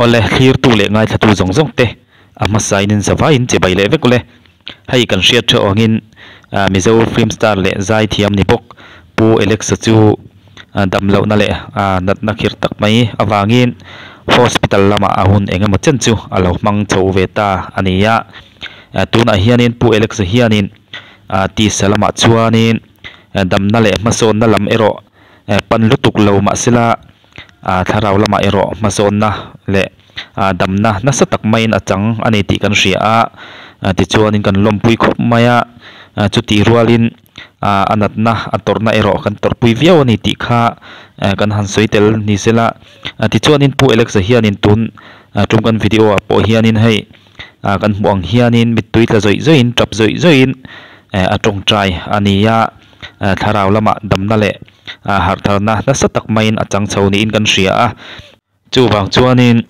Awle, thlirtu leh ngaithlatu zawng zawng te a hmasain in zavaiin che bai leh vek ule. Hei kan hriat theuh angin Mizo film star leh zaithiam ni bawk Pu Alex-a chu damlohna leh natna khirh tak mai avangin hospital lamah a hun eng emaw chen chu a lo hmang chho ve ta a ni a. Tunah hianin Pu Alex-a hianin tisa lamah chuanin damna leh hmasawnna lam erawh pan lutuk lo mahsela Thlarau lamah erawh hmasawnna leh damna nasa tak maiin a chang a ni tih kan hria a, tichuanin kan lawmpui khawp mai a, chutih rualin a natna a tawrhna erawh kan tawrhpui viau a ni tih kha kan han sawi tel ni sela. Tichuanin Pu Alex-a hianin tun tum kan video ah pawh hianin hei kan hmuh ang hianin mittui tla zawih zawihin tap zawih zawihin a tawngtai a ni a, thlarau lamah damna leh a harhtharna nasa tak maiin a chang chho niin kan hria a. Chuvang chuanin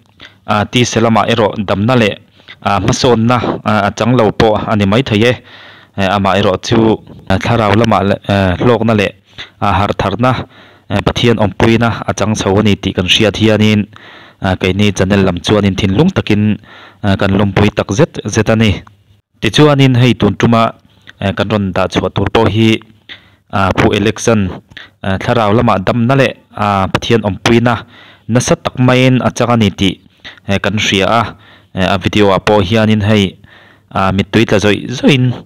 tisa lamah erawh damna leh hmasawnna a chang lo pawh a ni maithei e. Amah erawh chu thlarau lamah hlawkna leh harhtharna Pathian awmpuina a chang chho a ni tih kan hriat hianin keini channel lam chuanin thinlung takin kan lawmpui tak zet zet a ni. Tichuanin hei tun tuma kan rawn dah chhuah tur pawh hi Pu Election thlarau lamah damna leh Pathian awmpuina nasa tak maiin a chang a ni tih kan hria a. A video ah pawh hianin hei mittui tla zawih zawihin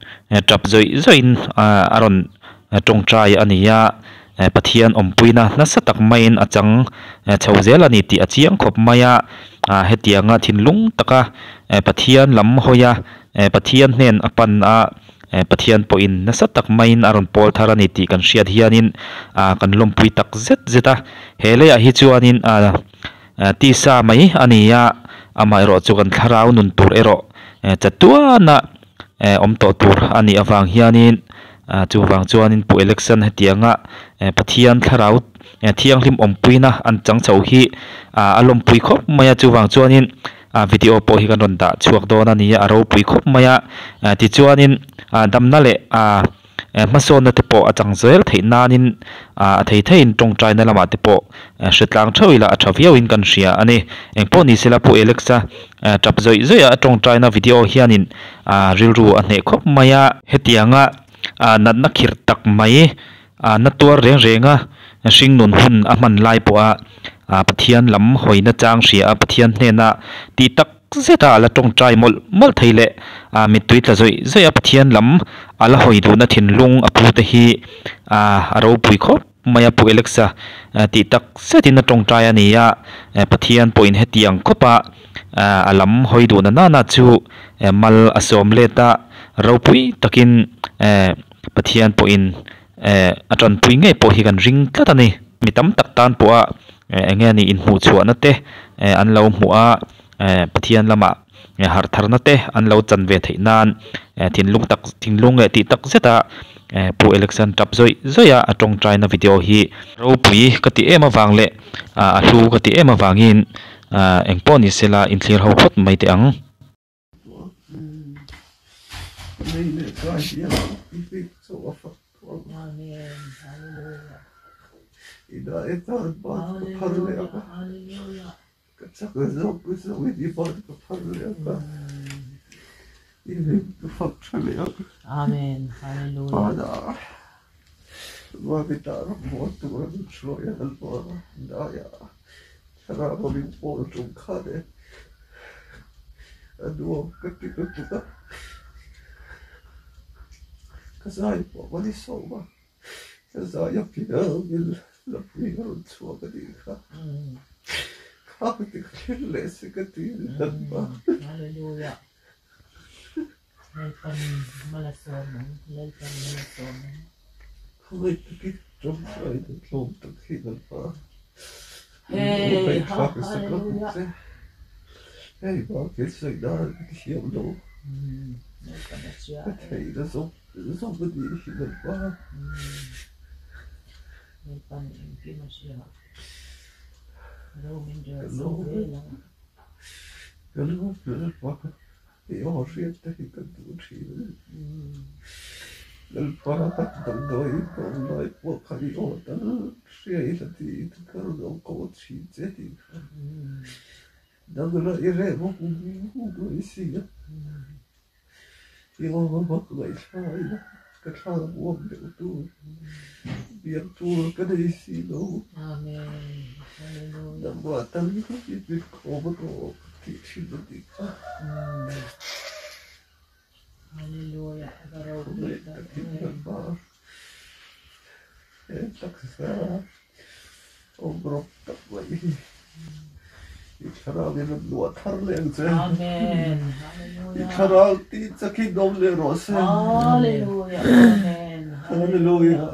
tap zawih zawihin a rawn tawngtai a ni a. Pathian awmpuina nasa tak maiin a chang chho zel a ni tih a chiang khawp mai a. Hetianga thinlung taka Pathian lam hawi a, Pathian hnen a pan a, Pathian pawhin nasa tak maiin a rawn pawl thar a ni tih kan hriat hianin kan lawmpui tak zet zet a. He leiah hi chuanin tisa mai a ni a, amaherawh chu kan thlarau nun tur erawh chatuana awm tawh tur a nih avang hianin chuvang chuanin Pu Election hetianga Pathian thlarau thianghlim awmpuina an chang chho hi a lawmpui khawp mai a, chuvang chuanin a video pawh hi kan rawn dah chhuak dawn a ni a, a ropui khawp mai a, tichuanin damna leh hmasawnna te pawh a chang zel theih nanin a thei theiin tawngtaina lamah te pawh hre tlang theuh ila a tha viauin kan hria a ni. Engpawh ni sela Pu Alex-a tap zawih zawih a a tawngtaina video hianin rilru a hneh khawp mai a, hetianga natna khirh tak mai na tuar reng reng a, hringnun hun a hman lai pawha Pathian lam hawina chang hria a, Pathian hnena tih tak zeta a la tawngtai mawlh mawlh thei leh mittui tla zawih zawih a, Pathian lam a la hawi duhna thinlung a pu te hi a ropui khawp mai a, Pu Alexa tih tak zetin a tawngtai a ni a, Pathian pawhin hetiang khawpa a lam hawi duhna nana chu mal a sawm let a, ropui takin Pathian pawhin eh a tanpui ngei pawh hi kan ring tlat a ni. Mi tam tak tan pawha eh eng nge ni inhmuh chhuahna te eh an lo hmuh a eh Pathian lamah eh harh tharna te an lo chan ve theih nan eh thinlung tak thinlung leh tih tak zeta eh Pu Election tap zawih zawih a a tawngtaina video hi ropui ka ti em avang leh ah a hlu ka ti em avangin ah engpawh ni sela inthlir ho phawt mai teh ang. Amen. Hallelujah. A nuam ka ti lutuk a, ka zai pawh ka ni sawm a, ka zai a piangin Lapui a rawn chhuak a nih kha, kha ka ti kher leh se ka ti hlat a. Hallelujah. Lalpan mal a sawm ang, Lalpan mal a sawm ang. Khawngaih takin tawngtai na tlawm tak hi Lalpa. Hey, ha, hallelujah. Hei ba ke sawi dan ka thiam lo. Ka thei na zawng zawng a nih hi Lalpa. Lalpan engkim a hria. Ro min rel zo vel ang. Ka lawm Lalpa. I aw hriat te hi ka duh thin a ni. Lalpa damdawi ka awm lai pawh kha i aw tal hria ila tiin ka rawn awm ko thin che tih kha. Nang lah i reh bawk huk mai si a, i aw bawk ngaihthla ila ka thla muang deuh tur biak tur ka nei si lo. Nangmah tal hi min khawm rawh tih thin a nih kha. Khawmei takin ka hma he taksa awm rawk tak mai hi i thlarau in a nuah thar leh ang che. I thlarau tih chakin awm leh rawh se. Hallelujah.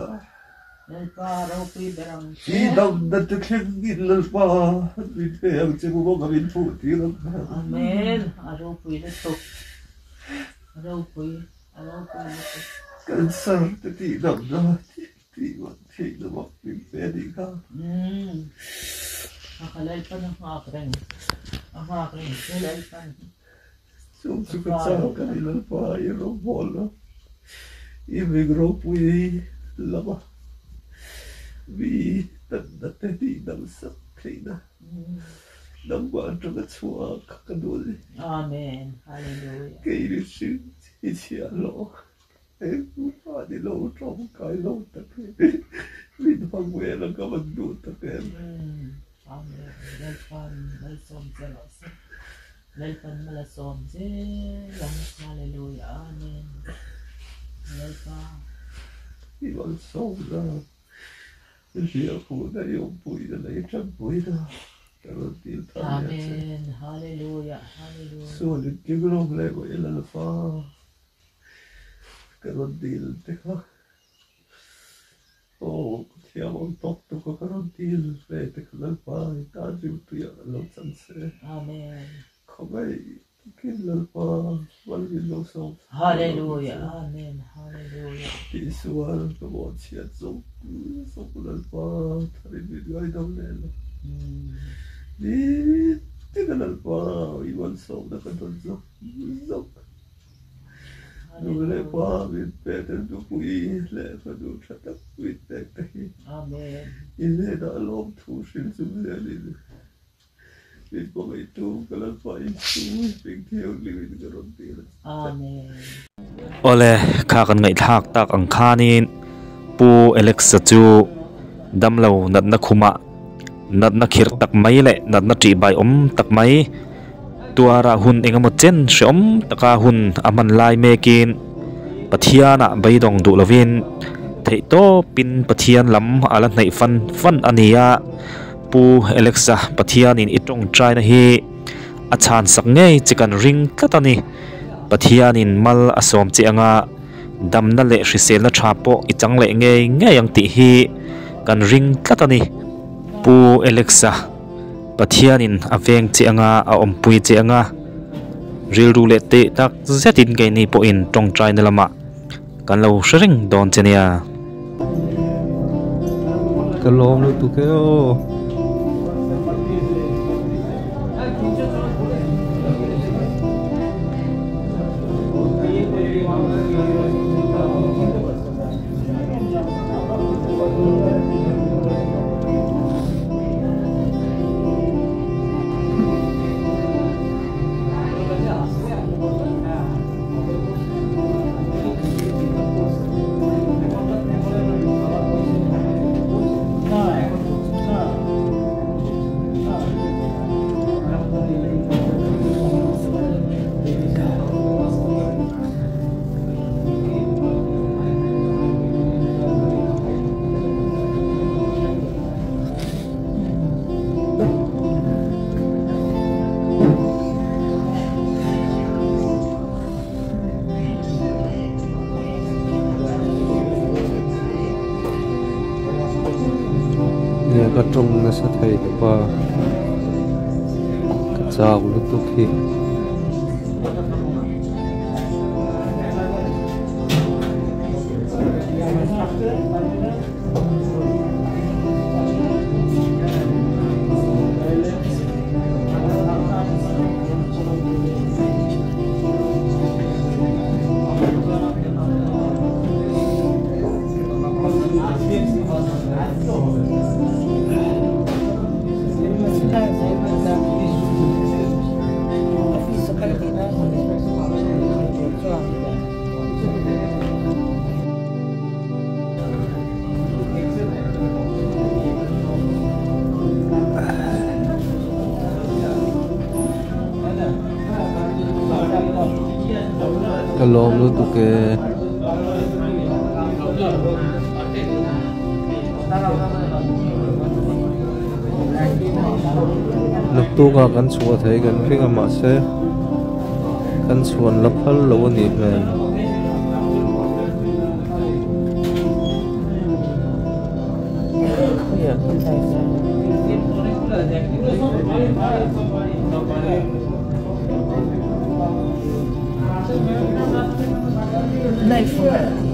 I damna te thleng in Lalpa min pe ang che bawk a min phuh tir ang. Cancer te tih damna tih ngawt theih na bawk min pe a nih kha. Chung chu ka chak a ni Lalpa i rawngbawl a, i ming ropui lama mi natna te tih dam sak theihna nangmah atanga chhuak ka duh a ni. Kei mihring i chhiah hlawh engmah ni lo tawngkai lo tak hi min hmang vel a ka van duh tak em. Lalpan mala sawm zel ang Hallelujah Amen Lalpa. I malsawmna i hliahkhuhna i awmpuina leh i tanpuina ka rawn dil thar leh a che. Amen Hallelujah Hallelujah. Sual in tling rawng leh mawh i Lalpa ka rawn dil te kha. Aw, ka thiam ang tawk tuk a ka rawn dil ve te kha Lalpa i tan rimtuiah ka lo chan che. Amen. Khawngaih takin Lalpa malmin lo sawm sak Hallelujah. Amen. Hallelujah. Tihsual ka bawhchhiat zawk zawk Lalpa tharin min ngaidam leh lo. Nitin a Lalpa i malsawmna ka dawn zawk zawk. Nu leh pa min pek a nupui leh fanu tha tak min pek te hi i hnenah lawmthu hrilh chung zelin min hmangaihtu ka Lalpa Isu hming thianghlimin ka rawn dil a che. Awle, kha kan ngaihthlak tak ang khanin Pu Alex-a chu damlo natna khumah natna khirh tak mai leh natna ṭihbai awm tak mai Tuara hun engemaw chen hreawm taka hun a hman lai mekin Pathianah beidawng duh lovin theihtawpin Pathian lam a la hnaih fan fan a ni a. Pu Alexa Pathianin i tawngtaina hi a chhan sak ngei che kan ring tlat a ni. Pathianin mal a sawm che anga damna leh hriselna tha pawh i chang leh ngei ngei ang tih hi kan ring tlat a ni. Pu Alexa. Pathianin a veng che anga a awmpui che anga rilru leh teh tak zetin keini pawhin tawngtaina lamah kan lo hre reng dawn che nia. Ka lawm lutuk e aw. Ka tawng nasa thei tawp a ka chau lutuk hi. Ka lawm lutuk e. Naktukah kan chhuah thei kan ring a mahse kan chhuan la phal lo a nih hmel. Knife.